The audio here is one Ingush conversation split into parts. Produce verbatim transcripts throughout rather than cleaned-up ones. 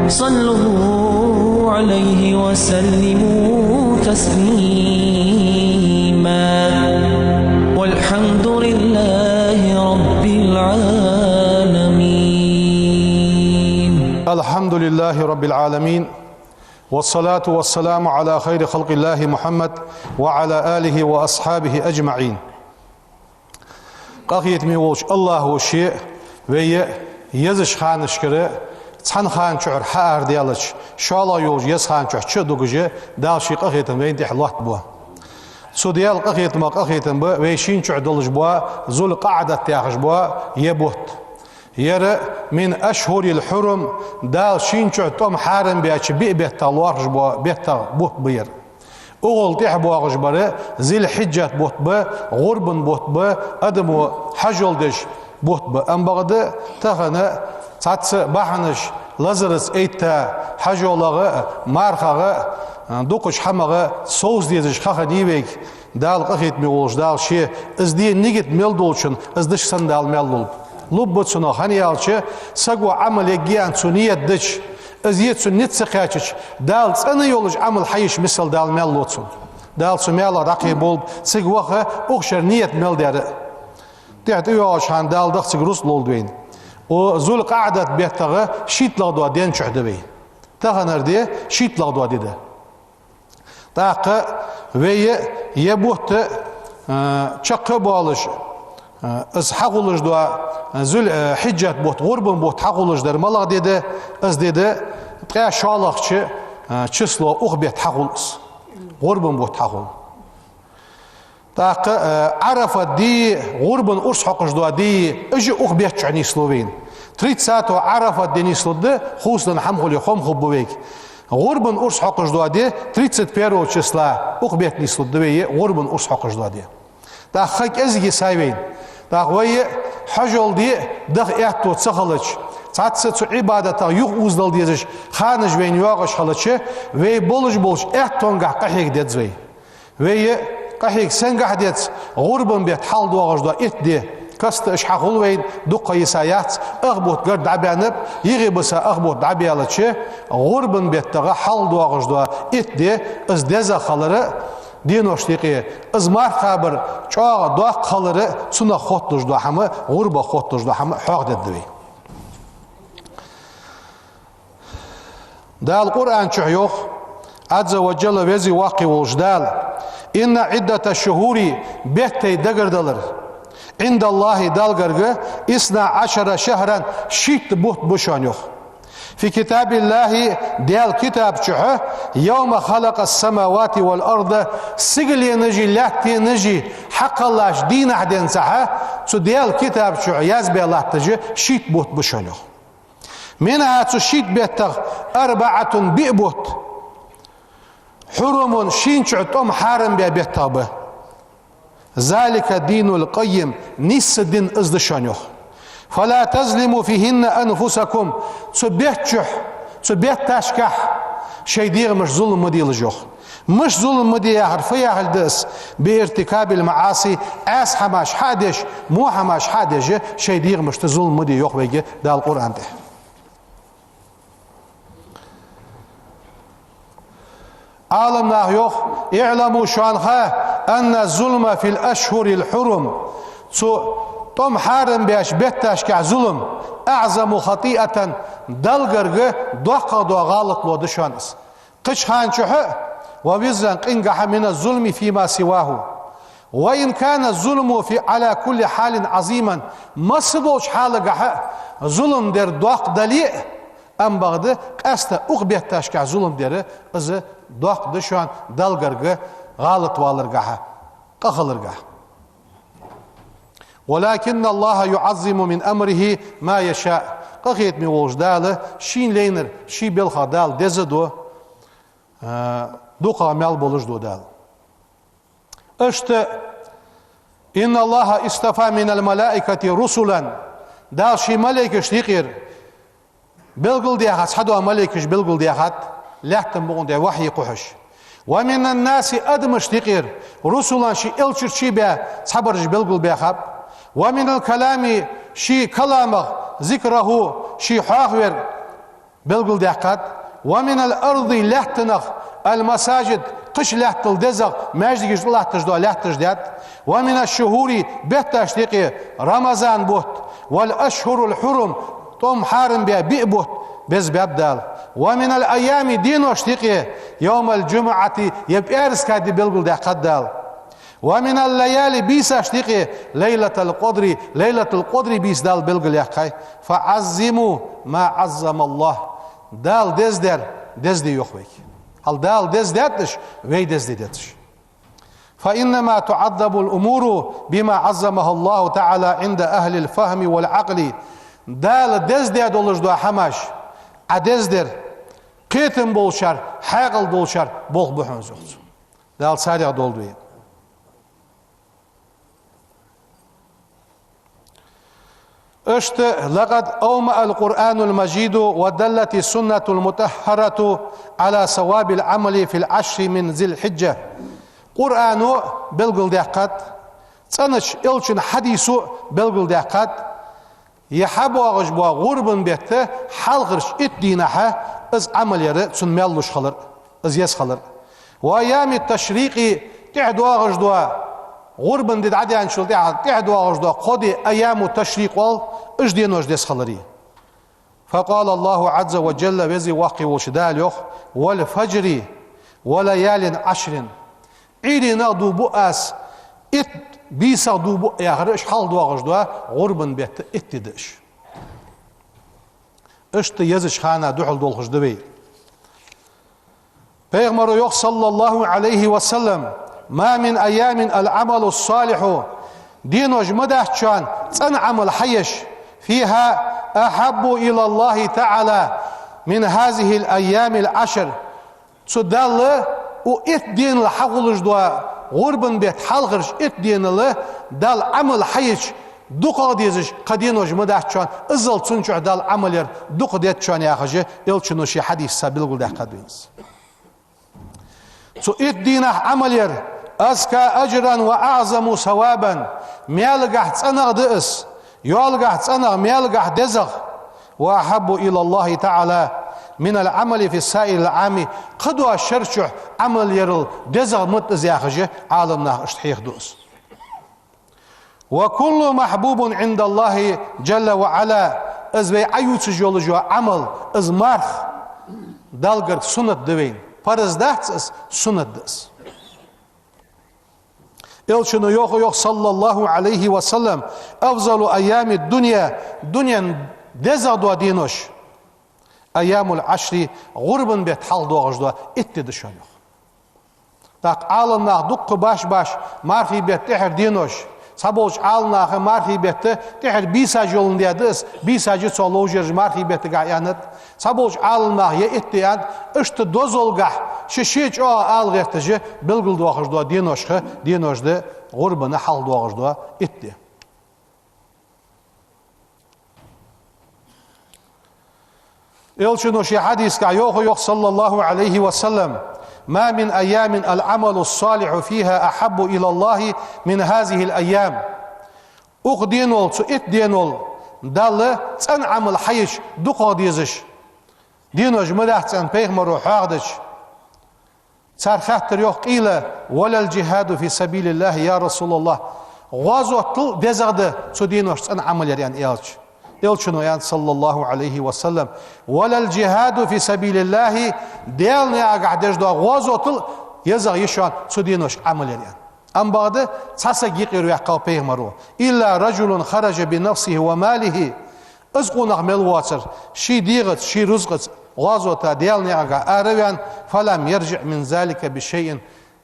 صلوا عليه وسلموا تسليما. والحمد لله رب العالمين. الحمد لله رب العالمين، والصلاة والسلام على خير خلق الله محمد وعلى آله وأصحابه أجمعين. Къахетаме волча АллахӀа ше вай езача ханашкара цхьан хана чухьара хьаарадаьлча, шоллагӀа йолча еза хана чухь чу а дугаш, Дала ший къахетам вайна тӀа лоаттабу. Цу Даьла къахетама къахетам ба вай шийна чухь долаш бола Зуль-КъаӀдат яхаш бола ер бутт. Ер من الأشهر الحرم, Дала шийна чухь тӀом хьарам баьча биъ беттах лоархӀаш бола беттах бутт ба ер. УгӀал тӀехьа боагӀаш бар Зиль-Хьиджат бутт ба, гӀурбан бутт ба, адамо хьажол деш бутт ба. Ам бакъда тахан цхьацца бахьанаш, лазарца эйтта, хьажолагӀа а, мархагӀа а, дукхача хӀамагӀа а совца дезаш ха хиннай вайга. Дала къахетаме волча Дала ше из де нигат мел долчун из деш санна Дала маьл лулба. Лургба цунах, хӀана аьлча саго Ӏамал ергья аьнна цо нигат дича, из е цун низ ца кхаьчача, Дала цӀена йолаш Ӏамал хьаеш мисал Дала маьл лу цунна. Дала цу маьлах дӀакхеболба цига ваха, укх шера нигат мел даьр а. ТӀехьа тӀайоагӀача хана Дала даха цига рузкъа лулда вайна. Укх Зуль-КъаӀдат беттагӀа шийтталагӀа дола ден чухь да вай. Таханара ди шийтталагӀа дола ди да. ТӀаккха вай ер бутт, а, чакхбоалаш, а, из хьахулаш дола, а, Зуль-, а, Хьиджат бутт, гӀурбан бутт хьахулаш дар малагӀа ди да, из ди да ткъаь шоллагӀча, а, число, укх бетта хьахул из. ГӀурбан бутт хьахул. ТӀаккха, а, Ӏарафат ди, гӀурбан урс хьокхаш дола ди, уж а укх бетта чухь нийслу вайна. Тридцатого Ӏарафат ди нийслургда, хувцаденна хӀама хуле, хоам хургба вайга. ГӀурбан урс хьокхаш дола ди, тридцать первого числа, укх бетта нийслургда вай гӀурбан урс хьокхаш дола ди. ТӀаккха ха кӀезига йисай вайна. ТӀаккха вай хьажол де даха аьттув ца хилча, цхьацца цу Ӏибадатах юхаозадала дезаш ханаш вайна йоагӀаш хилча, вай болаш болча аьттонгахьа къахьега деза вай. Вай къахьега сенгахьа деза? ГӀурбан бетта хьалха доагӀаш дола итт ди. Каста уж хьахул вайна, дукха ха йиса яц, ах бутт гаргга дӀабаьннаб, йиӀиг бисса ах бутт дӀабаьлча, гӀурбан беттагӀа хьалха доагӀаш дола итт ди, из дезагӀа хилар а денош декъе, из марха кхабар чӀоагӀа доккха хилар а, цунах хотталуш дола хӀама, гӀурбах хотталуш дола хӀама хьоахадергда вай. Дала Къуръан чу йоах, Ӏазза ва Джалла, Веза Воккха волча Дала: «إن عدة الشهور», беттий дагардалар, «عند الله», Далла гарга, «اثنا عشر شهرا», шийтта бутт ба шоана, йоах. «في كتاب الله», Даьла китаба чу, «يوم خلق السماوات والأرض», сигаленаши лаьттанаши хьакхеллача дийнахьа денз, цу Даьла китаба чу язбаь латташ шийтта бутт ба шоана, йоах. «منها», цу шийтта беттах, «أربعة», биъ бутт, «حرم», шийна чухь тӀом хьарам баь беттах ба. «ذلك الدين القيم», нийсса ди из да шоана, йоах. «فلا تظلموا فيهن أنفسكم», цу бетта чухь, цу бетташкахь шоай дегӀамашта зулам ма делаш, йоах. Мишта зулам ма де яхар фу яхилга да из? «بارتكاب المعاصي», Ӏаьса хӀамаш хьа а деш, во хӀамаш хьа а деш, шоай дегӀамашта зулам ма де, йоах вайга Дала Къуръан тӀа. Ӏаламнаха йоах: «اعلموا», шоана ха, «أن الظلم في الأشهر الحرم», цу тӀом хьарам баьча бетташкахь зулам, «أعظم خطيئة», Далла гарга доккхагӀа дола гӀалатло да шоана из. Кхыча хана чухь а, «ووزرا», къингахьа, «من الظلم فيما سواه. وإن كان الظلم في، على كل حال عظيما», масса долча хьалагахьа а зулам дар доккха дале а, ам бакъда къаьстта укх бетташкахь зулам дар, из доккха да шоана Далла гарга гӀалат валаргахьа, къа хиларгахьа. «ولكن الله يعظم من أمره ما يشاء». Къахетаме волча Дала шийна лайнар, ший белхах Дала деза ду, а, дукхагӀа маьл болаш ду Дала. Иштта: «إن الله اصطفى من الملائكة رسلا». Дала ший малейкашта юкъера белгалдаьхад, цхьадола малейкаш белгалдаьхад, лаьттан букъа тӀа вахьи кхухьаш. «ومن الناس», адамашта юкъера, «رسلا», ший элчарчий баь, цхьабараш белгалбаьхаб. «ومن الكلام», ший каламах, «ذكره», ший хьоахавар, белгалдаьккхад. ومن الأرض лаьттанах, المساجد кхыча лаьттал дезагӀа, маьждигаш тӀа латташ дола лаьтташ даьд. ومن الشهور бетташта юкъе Рамазан бутт, والأشهر الحرم тӀом хьарам баь биъ бутт беза баьб Дала. ومن الأيام деношта юкъе يوم الجمعة е пӀаьраска ди белгалдаьккхад Дала. ومن الليالي бийсашта юкъе ليلة القدر, Лайлатул-Къадри бийса Дала белгалъяьккхай. فعظموا ما عظم الله Дала деза даьр деза де йоах вайга. Хьал Дала деза даьд уж, вай деза де деза уж. فإنما تعظم الأمور بما عظمها الله تعالى عند أهل الفهم والعقل Дала деза даь долаш дола хӀамаш, Ӏа деза дар, кхетам болчар, хьаькъал долчар болх ба хьона, йоах цо. Дала царех долда вай. Иштта, لقد أومأ القرآن المجيد ودلت السنة المطهرة على ثواب العمل في العشر من ذي الحجة. Къуръано белгалдаьккхад, цӀенача элчан хьадисо белгалдаьккхад, е хьабоагӀаш бола гӀурбан бетта хьалхарча итт дийнахьа из Ӏамал яр цунна маьл луш хилар, из еза хилар. وأيام التشريق тӀехьа доагӀаш дола, гӀурбан ди дӀадаьнначул тӀехьа тӀехьа доагӀаш дола кхо ди, أيام التشريق оал, уж денош деза хилари. فقال الله عز وجل веза-воккха волча Дала йоах: والفجر وليال عشر Ӏуйренах дув буъ аз, итт бийсах дув буъ яхар, уж хьалха доагӀаш дола гӀурбан бетта итт ди да уж. Иштта езача хана духьал долхаш да вай. Пайхамаро йоах, صلى الله عليه وسلم: ما من أيام العمل الصالح денош ма дац шоана цӀена Ӏамал хьаеш, فيها أحب إلى الله تعالى من هذه الأيام العشر Цу Далла у итт денал хьахулаш дола гӀурбан бетта хьалхарча итт денал Далла Ӏамал хьаеча дукхагӀа дезаш кхы денош ма дац шоана, иззал цун чухь Далла Ӏамал яр дукха деза шоана яхаш, элчано ший хьадисаца белгалдаьккхад вайна из. Цу итт дийнахьа Ӏамал яр أزكى أجرا وأعظم ثوابا маьлагахьа цӀенагӀа да из, йоалгахьа цӀенагӀа, маьлагахьа дезагӀа, وأحب إلى الله تعالى من العمل في سائر العام кхыдола шера чухь Ӏамал ярал дезагӀа ма да из яхаш, Ӏаламнаха иштта хьехаду из. وكل محبوب عند الله جل وعلا из вай Ӏаювцаш йолаш йола Ӏамал, из марха Далла гарга суннат да вайна, парз дац из, суннат да из. Элчано йоах, йоах, صلى الله عليه وسلم: أفضل أيام الدنيا дунен дезагӀа дола денош أيام العشر гӀурбан бетта хьалха доагӀаш дола итт ди да шоана, йоах. ТӀаккха Ӏаламнаха дукха баш-баш мархий бетта тӀехьара денош, цхьаболча Ӏаламнаха мархий бетта тӀехьара бийсаш йоландаь да из, бийсаш я цох ловш ераш мархий беттагахьа аьннад, цхьаболча Ӏаламнаха е итт ди аьннад, иштта дозалгахьа ший-ший чӀоагӀа ала гӀерташ белгалдоахаш дола деношха денош да гӀурбана хьалха доагӀаш дола итт ди. Элчано ший хьадисагахьа йоах, йоах, صلى الله عليه وسلم: ما من أيام العمل الصالح فيها أحب إلى الله من هذه الأيام Укх денол, цу итт денол Далла цӀена Ӏамал хьаеш дукхагӀа дезаш денош ма дац, аьнна, пайхамаро хьоахадича, цар хаьттар, йоах: قيل ولا الجهاد في سبيل الله يا رسول الله гӀазотал дезагӀа да цу деношка цӀена Ӏамал яр, аьнна, аьлча, элчано аьннад, صلى الله عليه وسلم: ولا الجهاد في سبيل الله Даьла наькъагахьа деш дола гӀазотал езагӀа я шоана цу деношка Ӏамал яр, аьнна. Амма бакъда цхьа саг юкъера ваьккхав пайхамаро: إلا رجل خرج بنفسه وماله из къонах мел воацар ший дегӀаца, ший рузкъаца гӀазота Даьла наькъагахьа араваьнна, فلم يرجع من ذلك بشيء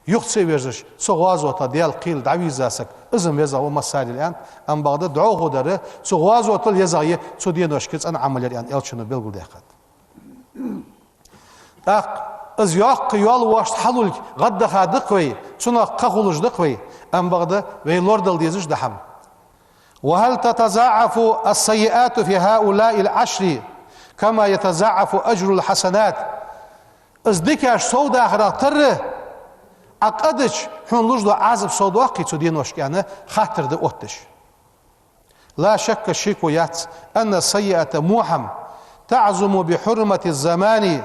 юха ца верзаш цу гӀазота Даьла кхела дӀавийрза саг, из-м везагӀа ва массарел, аьннад. Амма бакъда дӀахо дар цу гӀазотал езагӀа я цу деношка цӀена Ӏамал яр, аьнна, элчано белгалдаьккхад. ТӀаккха из йоккха йола воашта хьалулга гӀаддаха да-кх вай, цунах кхахулаш да-кх вай, амма бакъда вай лорадала дезаш да хӀама. وهل تتضاعف السيئات في هؤلاء العشر كما يتضاعف أجر الحسنات Из дикаш совдахарах тарра, Ӏа къа дича, хьона луш дола Ӏазап совдоаккхий цу деношка, аьнна, хаттар да оттадеш. لا شك шеко яц, أن السيئة во хӀама, تعظم بحرمة الزمان.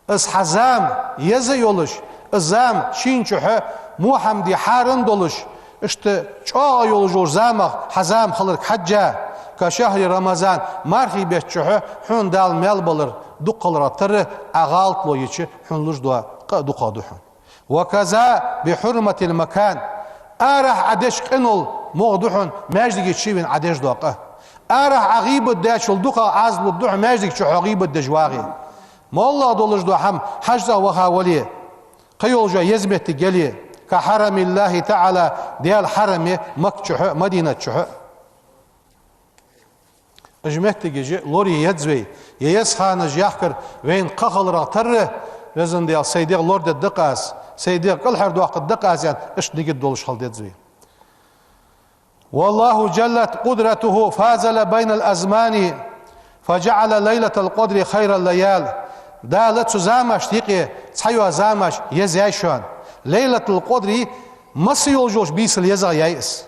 Из хьа зама еза йолаш, из зама шийна чухь мухьамди хьарам долаш, иштта чӀоагӀа йолаш йолча замах хьа зама хиларга хьежжа, كشهر رمضان, мархий бетта чухь хьона Дала маьл балар дукха хиларах тара, Ӏа гӀалат ло йича хьона луш дола къа а дукхагӀа да хьона. وكذا بحرمة المكان. Арахьа Ӏа деш къинал могӀа да хьона маьждиге чувена Ӏа деш дола къа. Арахьа Ӏа гӀийбат дечул дукхагӀа Ӏазап лургда хьона маьждига чухь хьо гӀийбат деш вагӀе. МоллагӀа долаш дола хӀама хьажцӀа ваха вале, кхы йолаш йола еза моттиг яле, كحرم الله تعالى, Даьла хьарам я Макка чухь а, Мадинат чухь а. Уж моттигаш лорае еза вай, е еза ханаш яхкар вайна кхы хиларах тара, Везан Даьла, сай дегӀ лорадергда-кх аз, сай дегӀ кӀалхардоаккхаргда-кх аз аьнна, иштта нигат долаш хила деза вай. والله جلت قدرته فاضل بين الأزمان فجعل ليلة القدر خير الليال. Дала цу замашта юкъе цхьайола замаш еза яьй шоана. Лайлатул-Къадри масса йолаш йолча бийсал езагӀа яьй из.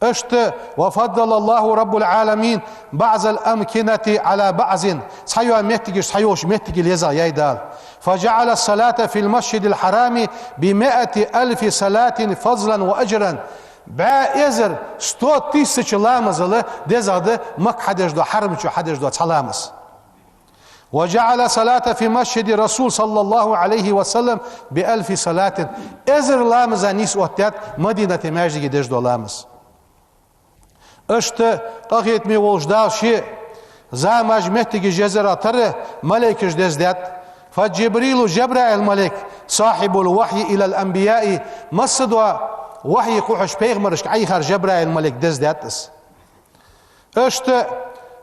Иштта, وفضل الله رب العالمين بعض الأمكنة على بعض. Цхьайола моттигаш цхьайолча моттигал езагӀа яьй Дала. فجعل الصلاة في المسجد الحرام بمائة ألف صلاة فضلا وأجرا. БӀаь эзар, сто тысяч ламазал дезагӀа да Макка хьадеш дола, хьарам чу хьадеш дола цхьа ламаз. وجعل صلاة في مسجد الرسول صلى الله عليه وسلم بألف صلاة. Эзар ламаза нийса оттадаьд Мадинате маьждиге деш дола ламаз. Иштта къахетаме волча Дала ше замаш, моттигаш езарах тара малейкаш дездаьд. فجبريل, Жабраил малейк, صاحب الوحي إلى الأنبياء, массадола вахьи кхухьаш пайхамарашка Ӏайхар Жабраил малейк дездаьд из. Иштта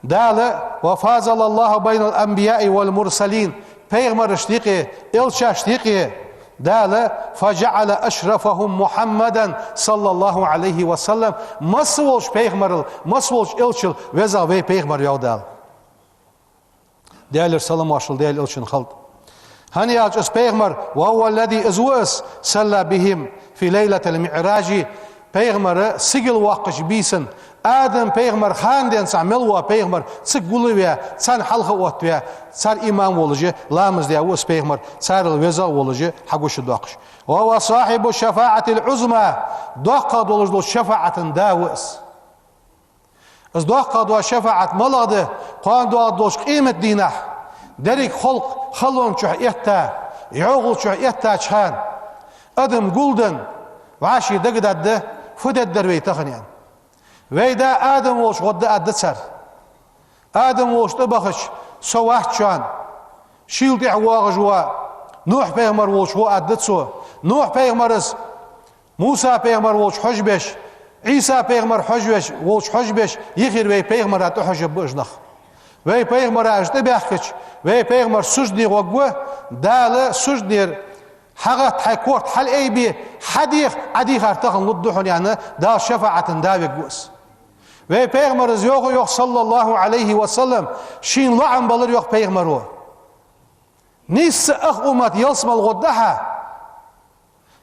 Дала, وفاضل الله بين الأنبياء والمرسلين, пайхамарашта юкъе, элчашта юкъе Дала, فجعل أشرفهم محمدا صلى الله عليه وسلم, масса волча пайхамарал, масса волча элчал везагӀа вай пайхамар йоагӀа Дала. Даьлера салам-моаршал Даьла элчанна хилда. ХӀана аьлча из пайхамар, وهو الذي, из ва из, صلى بهم في ليلة المعراج, пайхамар сигала воаккхача бийсан, Адам пайхамар хана денз цхьа мел вола пайхамар цига гулваь, царна хьалха оттаваь, цар имам волаш, ламаз даь ва из пайхамар, царел везагӀа волаш, хьагуш доаккхаш. وهو صاحب الشفاعة العظمى, доккхагӀа долаш долча шафаӀата да ва из. Из доккхагӀа дола шафаӀат малагӀа да? Кхоана доагӀаргдолча къематдийнахьа, деррига халкъ халончухь этта, йӀовхалчухь эттача хана, адам гулденна, вӀаший дагадаргда, фу дергдар вай тахан аьнна. Вай да Адам волча гӀоргда аргда цар. Адам волча тӀабахача со вац шоана, шийла тӀехьа воагӀаш вола Нухь пайхамар волча гӀо аргда цо. Нухь пайхамарас Муса пайхамар волча хьожабеш, Ӏийса пайхамар хьожавеш, волча хьожабеш, йихира вай пайхамара тӀахьожаргба уж нах. Вай пайхамара уж тӀабаьхкача, вай пайхамар суждане гӀоргва, Дала сужданера хьагӀатта хьай корта хьалъайбе, хьадеха, Ӏа дийхар тахан лургда хьона аьнна, Дала шафаӀата да вергва из. Вай пайхамара йоах, йоах, صلى الله عليه وسلم, шийна лоӀам балар, йоах пайхамара. Нийсса ах уммат ялсмала гӀоргда хьа,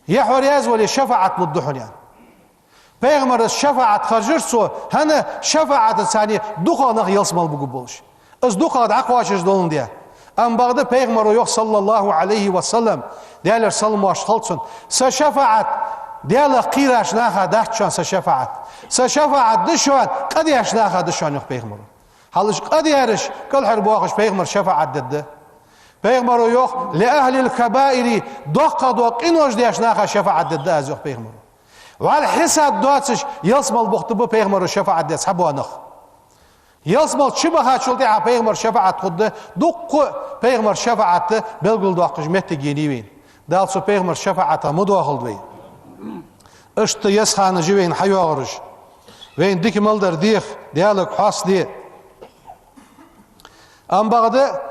е хьо раьза вале, шафаӀат лургда хьона аьнна. Пайхамара шафаӀат харжар цо, хӀана, шафаӀатаца дукхагӀа нах ялсмала бугаш болаш. Из дукхагӀа дӀакхоачаш доландаь. Амма бакъда пайхамара йоах, صلى الله عليه وسلم, Даьлера салам-моаршал хилда цунна: са шафаӀат Даьлах кхераш наха дац шоана, са шафаӀат. Са шафаӀат да шоана къа деш наха да шоана, йоах пайхамара. Хьалаш къа дераш кӀалхарбоахаш пайхамара шафаӀат дергда. Пайхамара йоах: لأهل الكبائر, доккхагӀа дола къинош деш наха шафаӀат дергда аз, йоах пайхамара. ВӀалла хьисап доацаш ялсмала бохтаргба пайхамара шафаӀат деш цхьабола нах. Ялсмала чубахачул тӀехьагӀа пайхамара шафаӀат хургда, дуккха пайхамара шафаӀат белгалдоаккхаш моттиг енай вайна. Дала цу пайхамара шафаӀатах ма доахалда вай. Иштта еза ханаш я вайна хьайоагӀараш. Вайна дика мел дар деха, Даьлага хьоаста де. Амма бакъда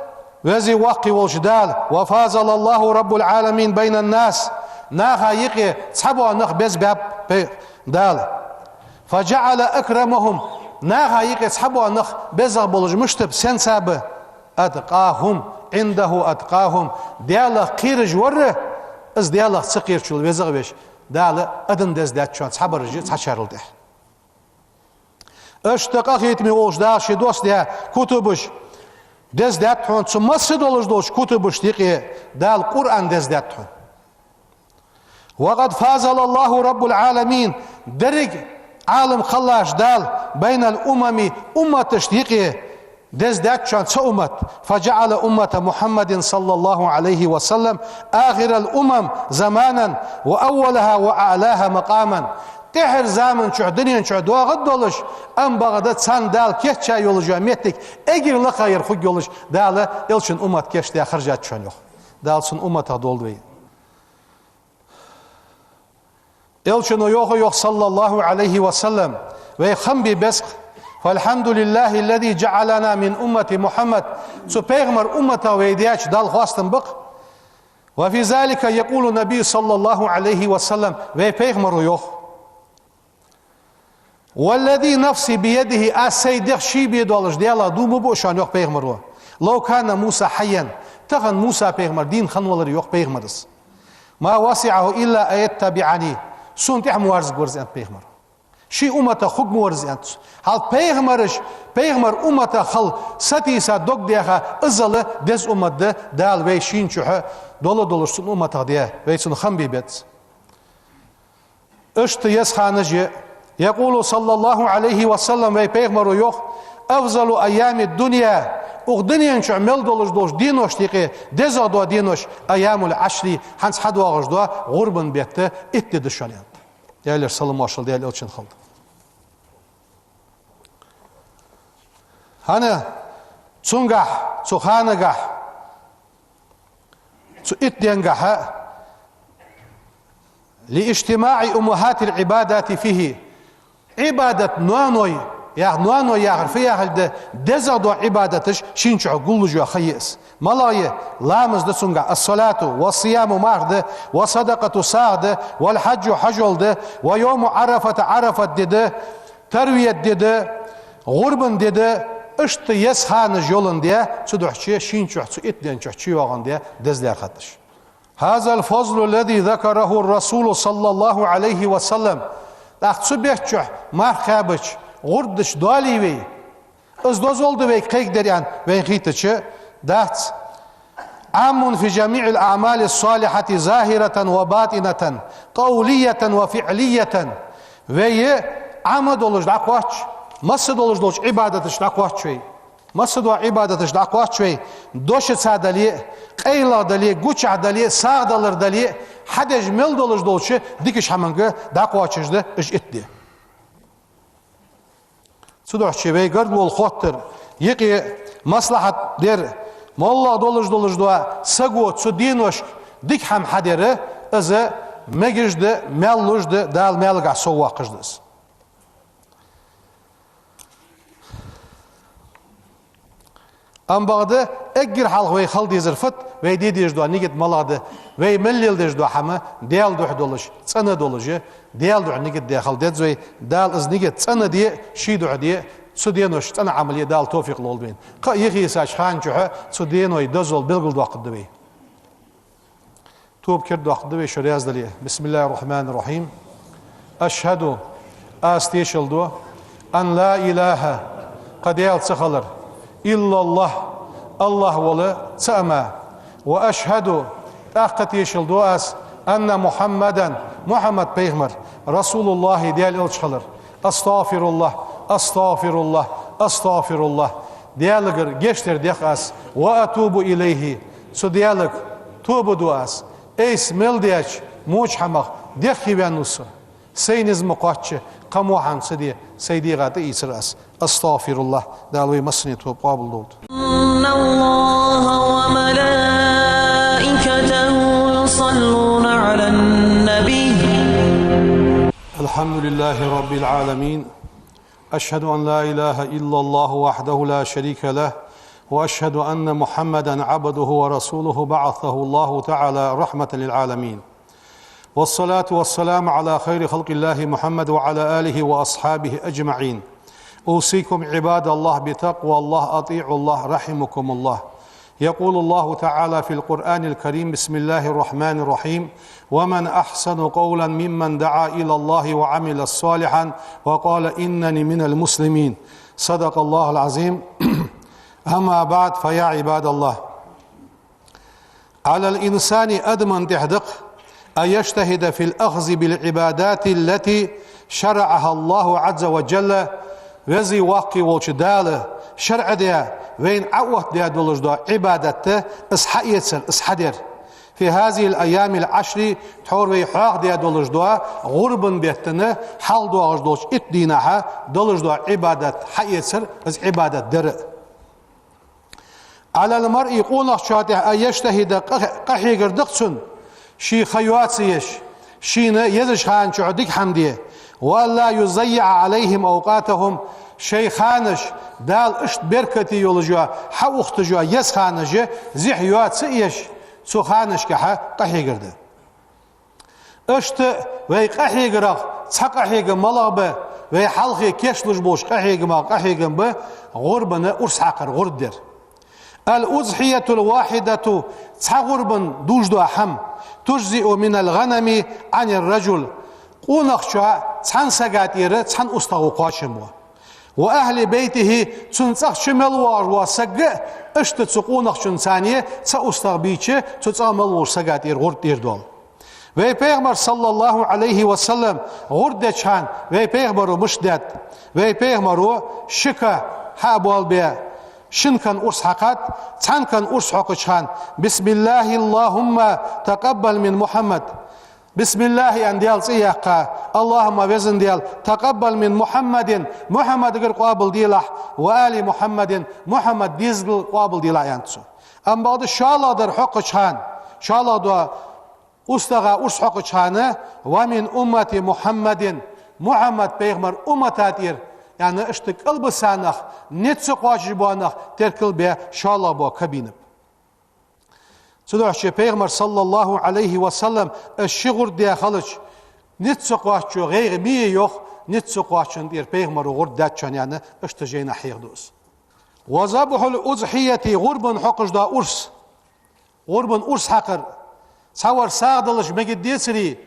Веза-Воккха волча Дала, وفاضل الله رب العالمين بين الناس, наха юкъе цхьабола нах беза баьб пе-, Дала. فجعل أكرمهم, наха юкъе цхьабола нах безагӀа болаш мишта ба, сенца ба? أتقاهم عنده أتقاهم, Даьлах кхераш вар, из Даьлах ца кхерачул везагӀа веш, Дала адам дездаьд шоана цхьабараш цхьачарел тӀехьа. Иштта къахетаме волча Дала ший доссадаь кутубаш, Деза даьд хьона цу масса долаш долча кутубашта юкъе Дала Къуръан деза даьд хьона. وقد فاضل الله رب العالمين, деррига Ӏалам кхеллача Дала بين الأمم, умматашта юкъе деза даьд шоана цхьа уммат. فجعل أمة محمد صلى الله عليه وسلم آخر الأمم زمانا وأولها وأعلاها مقاما. ТӀеххьара заман чухь, дунен чухь доагӀаш долаш, амма бакъда царна Дала кийчъяь йолаш йола моттиг эггара лакхагӀа яр хургйолаш Дала Элчан уммат кийчдаь хержад шоана, йоах. Дала цун умматах долда вай. Элчано йоах, йоах, صلى الله عليه وسلم, вай хам бе беза-кх: فالحمد لله الذي جعلنا من أمة محمد. Цу пайхамара умматах вай даьча Далла хоастам ба-кх. وفي ذلك يقول النبي صلى الله عليه وسلم, вай пайхамаро йоах: والذي نفسي بيده, аз сай дегӀ ший бе долаш Даьлах дув ма буъ шоана, йоах пайхамаро, لو كان موسى حيا, тахан Муса пайхамар дийна хинна валаре, йоах пайхамаро, ما وسعه إلا أن يتبعني, сона тӀехьа ма верзаргвар из, аьннад пайхамаро. Ший умматах хургма вар из, аьннад цо. Хьал пайхамараш, пайхамара умматах хила сатийса дог даьха, иззал деза уммат да Дала вай шийна чухь дола долаш цун умматах даь, вай цунна хам бе беза. Иштта еза ханаш я. يقول صلى الله عليه وسلم, вай пайхамаро йоах: أفضل أيام الدنيا, укх дунен чухь мел долаш долча деношта юкъе дезагӀа дола денош, أيام العشر, хӀанз хьадоагӀаш дола гӀурбан бетта итт ди да шоана, аьннад. Даьлера салам-моаршал Даьла Элчанна хилда. ХӀана? Цунгахь, цу ханагахь, цу итт денгахьа, لاجتماع أمهات العبادات فيه, Ӏибадата ноаной, яхар, ноаной яхар фу яхилга да, дезагӀа дола Ӏибадаташ шийна чухь гуллуш йола ха я из. МалагӀа я? Ламаз да цунгахь, الصلاة, والصيام, марха да, والصدقة, сагӀа да, والحج, хьажол да, ويوم عرفة, Ӏарафат ди да, тарвият ди да, гӀурбан ди да, иштта еза ханаш йоландаь, цудухьа шийна чухь цу итт ден чухь чуйоагӀандаь деза лаьрхӀад уж. هذا الفضل الذي ذكره الرسول صلى الله عليه وسلم. ТӀаккха цу бетта чухь марха кхаьбача, гӀурба дича доалий вай, из дозал да вайга кхайкадаьр аьнна вайна хийтача, дац: عام في جميع الأعمال الصالحة ظاهرة وباطنة، قولية وفعلية. Вай Ӏам долаш дӀакхоач, масса долаш долча Ӏибадаташта дӀакхоач вай. Масса дола Ӏибадаташ дӀакхоач вай, дошаца дале а, къайлагӀа дале а, гучахь дале а, сагӀа далар дале а, хьадеш мел долаш долча дикача хӀаманга дӀакхоачаш да уж итт ди. Цудухьа вай гаргало хоттар, юкъе маслахьат дар, моллагӀа долаш долаш дола саго цу деношка дика хӀама хьадер, из мегаш да, маьл луш да, Дала маьлагахьа совваккхаш да из. Амма бакъда эггара хьалха вай хила дезар фуд, вай де дезаш дола нигат малагӀа да, вай мел леладеш дола хӀама Даьла духьа долаш, цӀена долаш, Даьла духьа нигат даь хила деза вай, Дала из нигат цӀена де, ший духьа де, цу деношка цӀена Ӏамал е Дала товфикъ лолда вайна. Кхы а йихийсача хана чухь цу деной дозал белгалдоаккхаргда вай. Тоба кердадоаккхаргда вай, шо раьза дале. بسم الله الرحمن الرحيم. أشهد, аз тешал ду, أن لا إله, кхы Даьла ца хилар, إلا الله, АллахӀ вола цаӀ мара. وأشهد, тӀаккха тешал ду аз, أن محمدا, Мухьаммад пайхамар, رسول الله, Даьла элча хилар. أستغفر الله، أستغفر الله، أستغفر الله. Даьлагара гешт дар дех аз, وأتوب إليه, цу Даьлага тоба ду аз. Айса мел даьча воча хӀамах дехке ваьннав со. Сай низ ма кхоачча, кхы во хӀама ца де, сай дегӀа тӀаийцар аз. أستغفر الله. Дала вай массане тоба къоабалдолда. إن الله وملائكته يصلون على النبي. الحمد لله رب العالمين. أشهد أن لا إله إلا الله وحده لا شريك له، وأشهد أن محمدا عبده ورسوله بعثه الله تعالى رحمة للعالمين. والصلاة والسلام على خير خلق الله محمد وعلى آله وأصحابه أجمعين. أوصيكم عباد الله بتقوى الله، أطيعوا الله رحمكم الله. يقول الله تعالى في القرآن الكريم: بسم الله الرحمن الرحيم: ومن أحسن قولا ممن دعا إلى الله وعمل صالحا وقال إنني من المسلمين. صدق الله العظيم. أما بعد، فيا عباد الله، على الإنسان, адамна тӀехь да-кх, أن يجتهد في الأخذ بالعبادات التي شرعها الله عز وجل, Веза Воккха волча Дала шарӀ даь, вайна Ӏооттадаь долаш дола Ӏибадат, из хьаэцар, из хьадар. في هذه الأيام العشر, тхьовра вай хьоахадаь долаш дола гӀурбан бетта хьалха доагӀаш долча итт дийнахьа долаш дола Ӏибадат хьаэцар, из Ӏибадат дар. على المرء, къонахчоа тӀехь, أن يجتهد, къа-, къахьегар да-кх цун, ший ха йоацаеш, шийна езача хана чухь дика хӀама де, وأن لا يضيع عليهم أوقاتهم, шоай ханаш, Дала иштта беркате йолаш йола, хьаухташ йола еза ханаш зехьа йоацаеш, цу ханашкахьа къахьегар да. Иштта вай къахьегарах цхьа къахьегам малагӀа ба, вай хьалхе кечлуш болча къахьегамех къахьегам ба гӀурбана урс хьакхар, гӀурба дар. الأضحية الواحدة, цхьа гӀурбан дувш дола хӀама, تجزئ من الغنم عن الرجل, къонахчоа цхьан сага тӀера цхьан устагӀо кхоачам бу. وأهل بيته, цун цӀагӀа чу мел воагӀаш вола саг а, иштта цу къонахчунца цхьана цхьа устагӀа бийча, цу цӀагӀа мел волча сага тӀера гӀурба тӀера доал. Вай Пайхамар, صلى الله عليه وسلم, гӀурба деча хана вай Пайхамаро мишта даьд? Вай Пайхамаро ши ка хьа а болабе, шин кан урс хьакхад, цхьан кан урс хьокхача хана: بسم الله اللهم تقبل من محمد. Бисмиллахӏ аьнна Даьла цӀи яьккха, اللهم, Веза Даьла, تقبل من محمد, Мухьаммадагара къоабалделахь, وآل محمد, Мухьаммада дезагал къоабалделахь, аьннад цо. Амма бакъда шоллагӀдар хьокхача хана, шоллагӀа дола устагӀа урс хьокхача хана: ومن أمة محمد, Мухьаммад пайхамара уммата тӀера, аьнна, иштта кӀалбисанах, низ ца кхоачаш болча нахах теркал бе шоллагӀа бола ка бийнаб. Цудухьа Пайхамар, صلى الله عليه وسلم, из ши гӀурба даь хилча, низ ца кхоачачо гӀайгӀа ма е, йоах, низ ца кхоачачоа тӀера Пайхамаро гӀурба даьд шоана, аьнна, иштта жайнашка хьехаду из. وذبح الأضحية, гӀурбан хьокхаш дола урс. ГӀурбан урс хьакхар. Цхьавар сагӀа далаш мегаргдацарий,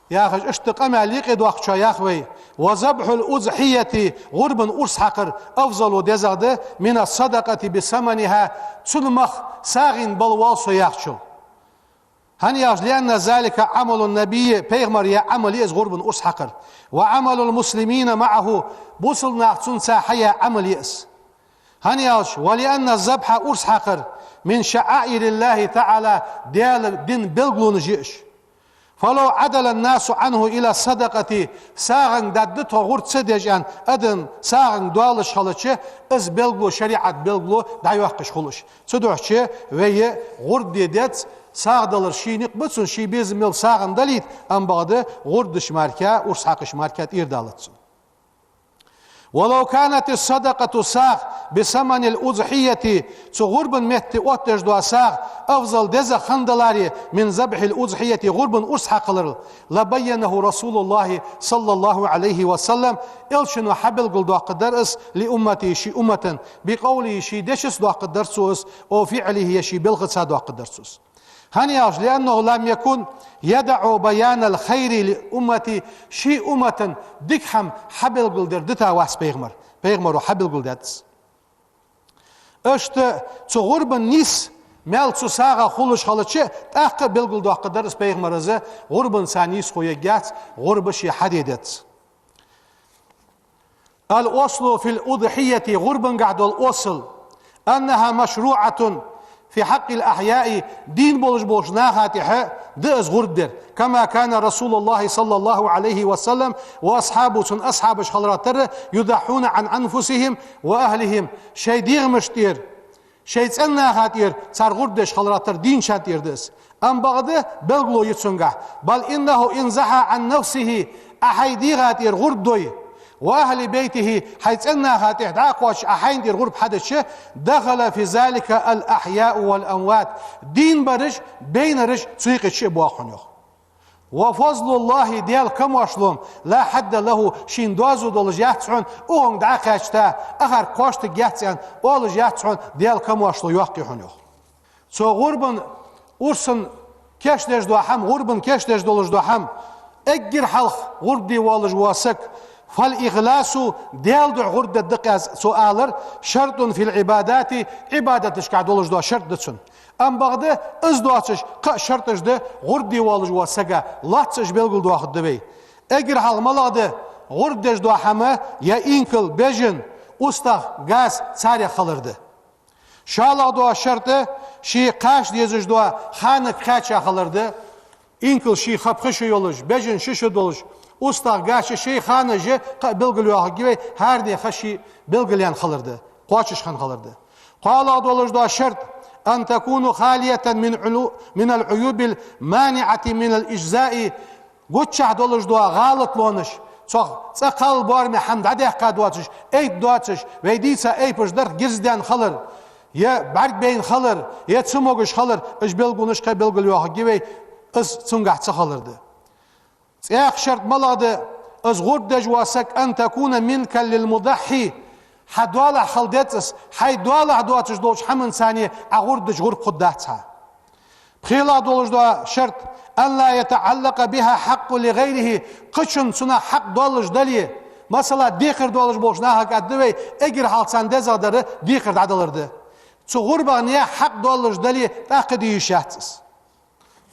яхаш, иштта къамаьл юкъе доаккхачоа йоах вай: وذبح الأضحية, гӀурбан урс хьакхар, أفضل, дезагӀа да, من الصدقة بثمنها, цун мах сагӀийна бала воал со яхачул. ХӀана аьлча, لأن ذلك عمل النبي, пайхамара яь Ӏамал я из, гӀурбан урс хьакхар. وعمل المسلمين معه, бусалба наха цунца хьаяь Ӏамал я из. ХӀана аьлча, ولأن الذبح, урс хьакхар, من شعائر الله تعالى, Даьла дина белгалонаш я уж. فلو عدل الناس عنه إلى الصدقة, сагӀанга даьд тхо гӀурба ца деш аьнна, адам сагӀанга доалаш хилча, из белгало, шариӀата белгало дӀайоаккхаш хул уж. Цудухьа вай гӀурба де деза, сагӀа далар ший никъ ба цун, ший безам мел сагӀа далийта, амма бакъда гӀурба деш мара, урс хьакхаш мара тӀера далац цун. ولو كانت الصدقة, сагӀа, بثمن الأضحية, цу гӀурбан метте оттадеш дола сагӀа, أفضل, дезагӀа хинна даларе, من ذبح الأضحية, гӀурбан урс хьакхаларал, لبينه رسول الله صلى الله عليه وسلم, Элчано хьабелгалдоаккхаргдар из, لأمته, ший умматана, بقوله, ший дешаца доаккхаргдар цо из, أو فعله, е ший белхаца доаккхаргдар цо из. ХӀана аьлча, لأنه لم يكن يدع بيان الخير لأمته, ший умматана дика хӀама хьабелгалдер дита вац пайхамар. Пайхамаро хьабелгалдаьд из. Иштта цу гӀурбан нийса маьл цу сагӀах хулаш хилча, тӀаккха белгалдоаккхаргдар из пайхамара, из гӀурбанца нийсхо ергьяц, гӀурба ше хьаде деза. الأصل في الأضحية, гӀурбангахь дола осал, أنها مشروعة في حق الأحياء, дийна болаш болча наха тӀехьа да из гӀурба дар. كما كان رسول الله صلى الله عليه وسلم وأصحابه, цун асхьабаш хиларах тара, يضحون عن أنفسهم وأهلهم, шоай дегӀамашта тӀера, шоай цӀен наха тӀера цар гӀурба деш хиларах тара, дийначарна тӀера да из. Амма бакъда белгало я цунгахь: بل إنه إن ضحى عن نفسه, Ӏа хьай дегӀа тӀера гӀурба дой, وأهل بيته, хьай цӀен наха тӀехьа дӀа а кхоачаш, Ӏа хьайна тӀера гӀурба хьадича, دخل في ذلك الأحياء والأموات, дийна бараш, байнараш цу юкъе чу а боагӀа хьона, йоах. وفضل الله, Даьла камоаршал, لا حد له, шийна доазув долаш яц хьона, укхунга дӀа а кхаьчача, ахар кхоачийтаргьяц аьнна, оалаш яц хьона, Даьла камоаршал йоккха я хьона, йоах. Цу гӀурбан урсан кийчдеш дола хӀама, гӀурбан кийчдеш долаш дола хӀама, эггара хьалха гӀурба де воаллаш вола саг, فالإخلاص, Даьла духьа гӀурба дергда-кх аз, цо аьлар, شرط في العبادات, Ӏибадаташка долаш дола шарт да цун. Амма бакъда из доацаш кхы а шарташ да гӀурба де воаллаш волча сага, лоацца уж белгалдоахаргда вай. Эггара хьалха малагӀа да? ГӀурба деш дола хӀама е инкал, бежан, устагӀа, газ, царех хилар да. ШоллагӀа дола шарт, ше кхача дезаш долча ханага кхаьча хилар да. Инкал ший ха пхи шу йолаш, бежан ши шу долаш, устагӀа, газ шоай ханаш кхы а белгалйоахаргья вай, хӀаране ха ший белгалъяьнна хилар да, кхоачаш хинна хилар да. КхоалагӀа долаш дола шарт: أن تكون خالية من علو-، من العيوب المانعة من الإجزاء, гучахь долаш дола гӀалатлонаш, цох цкъа кхалла боараме хӀама дӀадаьккха доацаш, айп доацаш, вай дийца айпаш дарх гирздаьнна хилар, е бӀаргабайна хилар, е цамогаш хилар, уж белгалонаш кхы а белгалйоахаргья вай, из цунгахь ца хилар да. ЦӀаькха шарт малагӀа да? Из гӀурба деш вола саг, أن تكون ملكا للمضحي, хьа доалахьа хила деза из, хьай доалахьа доацаш долча хӀаманца Ӏа гӀурба дича гӀурба хургдац хьа. ПхелагӀа долаш дола шарт: أن لا يتعلق بها حق لغيره, кхычунна цунах хьакъ доаллаш дале, масала, декхар доаллаш болча нахага, аьннад вай, эггара хьалха царна дезагӀа дар декхар дӀадалар да. Цу гӀурбах наьха хьакъ доаллаш дале, тӀаккха де йиш яц из.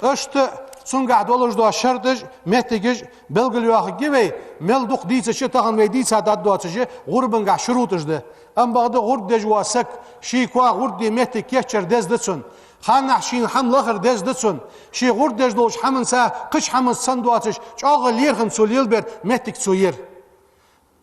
Иштта цунгахь долаш дола шарташ, моттигаш белгалйоахаргья вай, мел дукха дийцача, тахан вай дийца даргдоацаш гӀурбангахь шурутӀаш да. Амма бакъда гӀурба деш вола саг, ший коа гӀурба де моттиг кийчъяр деза да цунна. Ханнахьа шийна хӀама лахар деза да цунна. Ше гӀурба деш долча хӀаманца, кхыча хӀаманца санна доацаш, чӀоагӀа лерхӀам цо лелабер моттиг цо яр.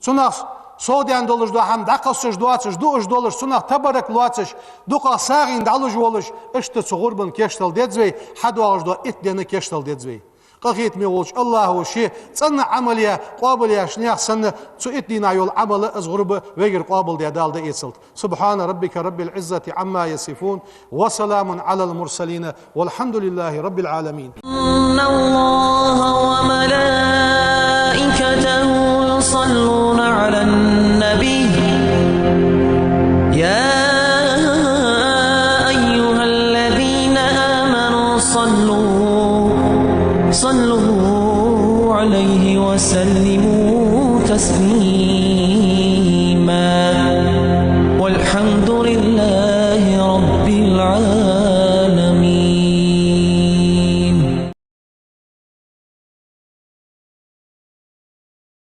Цунах совдаьнна долаш дола хӀама дӀакхоссаш доацаш, дуаш долаш, цунах табаррукъ лоацаш, дукхагӀа сагӀийна дӀалуш волаш, иштта цу гӀурбан кийчдала деза вай, хьадоагӀаш долча итт дена кийчдала деза вай. Къахетаме волча АллахӀа ше цӀена Ӏамал е къоабал еш наьха санна, цу итт дийнахьа йола Ӏамал, из гӀурба вайгара къоабалдаь Дала дӀаэцалда. سبحان ربك رب العزة عما يصفون، وسلام على المرسلين، والحمد لله رب العالمين. إن الله وملائكته يصلون على النبي.